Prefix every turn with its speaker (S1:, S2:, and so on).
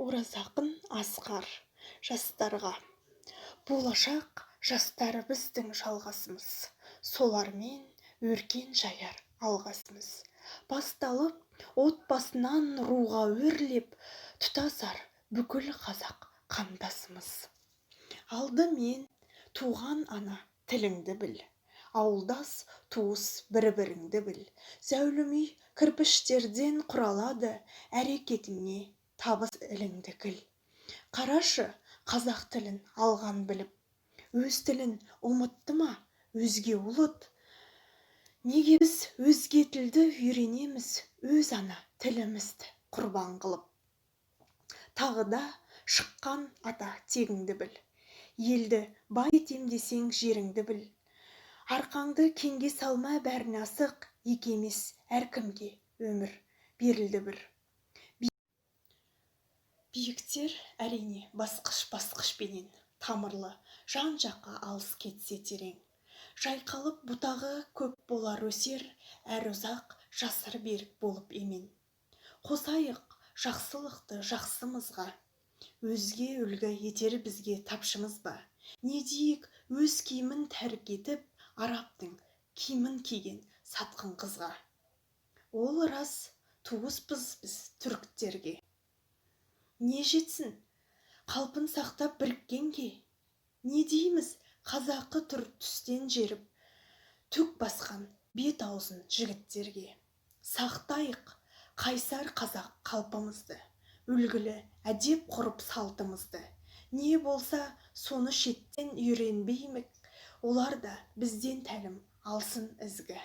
S1: Оразақын Асқар. Жастарға. Болашақ жастар біздің жалғасымыз, солармен өркен жаяр алғасымыз. Басталып отбасынан руға өрлеп, тұтасар бүкіл қазақ қандасымыз. Алдымен туған ана тіліңді біл, ауылдас туыс бір-біріңді біл. Зәулім үй кірпіштерден құралады, әрекетіңе табыс іліңді кіл. Қарашы, қазақ тілін алған біліп, өз тілін ұмытты ма өзге ұлт? Неге біз өзге тілді үйренеміз, өз ана тілімізді құрбан қылып? Тағы да шыққан ата тегіңді біл, елді бай етем десең, жеріңді біл. Арқаңды кеңге салма, бәріне асық, екі емес, әркімге өмір берілді бір. Биіктер, әрине, басқыш-басқышпенен, тамырлы жан-жаққа алыс кетсе терең. Жайқалып бұтағы көп болар өсер, әрі ұзақ жасар берік болып емен. Қосайық жақсылықты жақсымызға, өзге үлгі етер бізге тапшымыз ба? Не дейік өз киімін тәрк етіп, арабтың киімін киген сатқын қызға? Ол рас, туыспыз біз түріктерге. Не жетсін қалпын сақтап біріккенге? Не дейміз қазақы түр түстен жеріп, түк басқан бет аузын жігіттерге? Сақтайық қайсар қазақ қалпымызды, үлгілі әдеп ғұрып салтымызды. Не болса соны шеттен үйренбеймік, олар да бізден тәлім алсын ізгі.